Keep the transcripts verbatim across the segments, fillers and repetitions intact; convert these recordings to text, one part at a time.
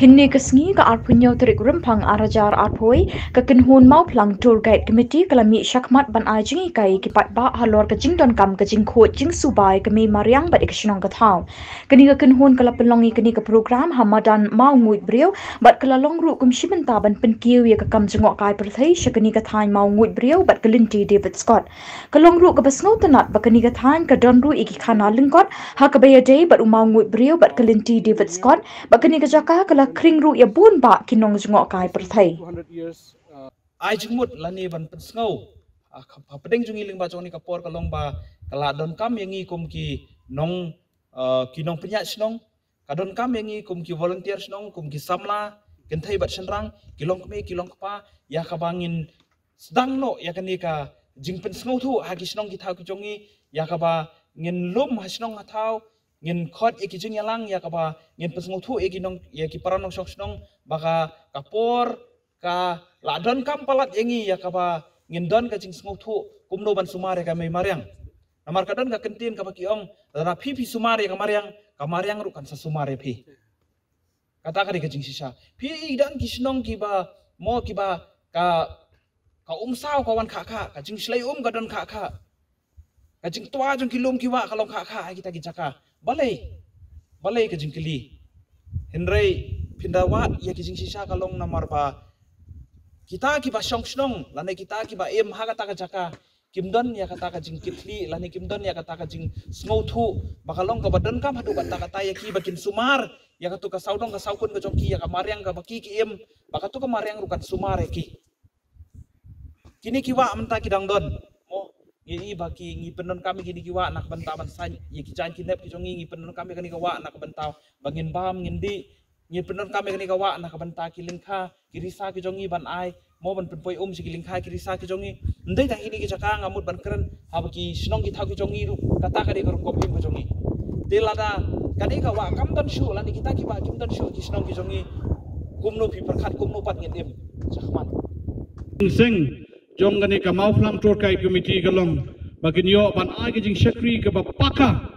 Hynne ka sngi ka arphew hynñiew tarik Rymphang ar hajar arphew, ka kynhun Mawphlang Tour Guide Committee ka la mih shakhmat ban ai jinghikai ïa ki paidbah halor ka jingdonkam ka jingkhuid jingsuba ïa ka mei mariang bad ïa ka shnong ka thaw. Kane ka kynhun ka la pynlong ïa kane ka program ha madan Mawngudbriew bad ka la long ruh kum shi bynta ban pynkiew ïa ka kam jngohkai pyrthei sha kane ka thaiñ Mawngudbriew bad ka lynti David Scott. Ka long ruh kaba sngewtynnat ba kane ka thaiñ ka don ruh ïa ki khana lyngkot ha kaba ïadei bad u Mawngudbriew bad ka lynti David Scott, ba kane ka jaka ka la khring ruh ïa bun bah ki nongjngohkai pyrthei. Ai jingmut lane ban pynsngew, ah, ka, hapdeng jong ngi lyngba jong kane ka por ka long ba ka la donkam ïa ngi kum ki nong, ah, ki nongpynïaid shnong, ka donkam ïa ngi kum ki volunteer shnong, kum ki samla kynthei bad shynrang, ki longkmie ki longkpa, ïa kaba ngin sdang noh ïa kane ka jingpynsngewthuh ha ki shnong ki thaw ki jong ngi, ïa kaba ngin lum ha shnong ha thaw, ngin khot ïa ki jingïalang, ïa kaba ngin pynsngewthuh ïa ki nong, ïa ki para nongshong shnong ba ka, ka por ka la donkam palat ïa ngi, ïa kaba ngin don ka jingsngewthuh kumno ban sumar ïa ka mei mariang. Namar ka don ka kyntien kaba ki ong, lada phi phi sumar ïa ka mariang, ka mariang ruh kan sa sumar ïa phi. Kata ka dei ka jingshisha. Phi i don ki shnong kiba, mo kiba ka, ka umsaw ka wan khah khah, ka jingshlei um ka don khah khah, ka jingtwa jong ki lum ki wah ka long khah khah ha kita ki jaka. Balei? Balei ka jingkylli? Hynrei phin da wad ïa ki jingshisha ka long namar ba kita kiba shong shnong lane kita kiba im ha kata ka jaka kim don ïa kata ka jingkitkhlieh lane kim don ïa kata ka jingsngewthuh ba ka long kaba donkam haduh katta katta ïa ki ba kin sumar ïa katu ka sawdong ka sawkun ka jong ki, ïa ka mariang kaba ki ki im, ba katu ka mariang ruh kan sumar ïa ki. Kine ki wah mynta ki dang don, mo, ngi i ba ki, ngi pyndonkam ïa kine ki wah na ka bynta ban saiñ ïa ki jaiñ ki nep ki jong ngi, ngi pyndonkam ïa kine ki wah na ka bynta ba ngin bam ngin dih, ngi pyndonkam ïa kine ki wah na ka bynta ki lyngkha ki risa ki jong ngi ban ai, mo, ban pynpoi um sha ki lyngkha ki risa ki jong ngi. Ym dei tang kine ki jaka, nga mut ban kren haba ki shnong ki thaw ki jong ngi ruh kata ka dei ka rukom im ka jong ngi. Te lada kane ka wah kam don shuh lane kita ki wah kim don shuh ki shnong ki jong ngi, kumno phi pyrkhat kumno pat ngin im? Shakhmat. Seng jong kane ka Mawphlang Tour Guide Committee ka long ba kin ïoh ban ai ka jingshakri kaba paka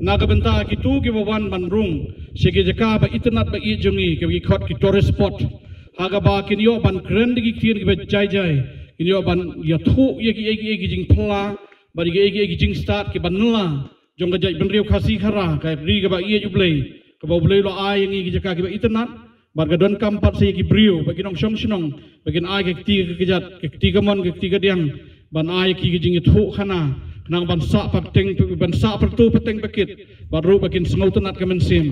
na ka bynta kito kiba wan ban rung sha ki jaka ba itynnat ba ïeit jong ngi, kiba ki khot ki tourist spot, ha kaba kin ïoh ban kren da ki ktien kiba jai jai, kin ïoh ban ïathuh ïa kiei kiei ki jingphylla bad ïa kiei kiei ki jingstad kiba nylla jong ka jaitbynriew Khasi Khara, ka ri kaba ïeit U Blei, kaba U Blei u la ai ïa ngi ki jaka kiba itynnat. Bad ka donkam pat sa ïa ki briew, ba ki nongshong shnong, ba kin ai ka kti ka kjat, ka kti kamon, ka kti kadiang, ban ai ïa ki ka jingïathuh khana, khnang ban sah pateng, ban sah pyrto pateng pakit, bad ruh ba kin sngewtynnat ka mynsiem.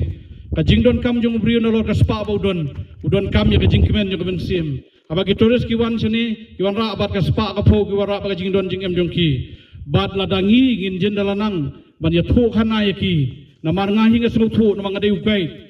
Ka jingdonkam jong u briew nalor ka spah ba u don, u donkam ïa ka jingkmen jong ka mynsiem. Haba ki tourist ki wan shane, ki wanrah bad ka spah ka phew, ki wanrah bad ka jingdon jingem jong ki. Bad lada ngi ngin jin da la nang ban ïathuh khana ïa ki. Namar nga hi nga sngewthuh, namar nga dei u guide.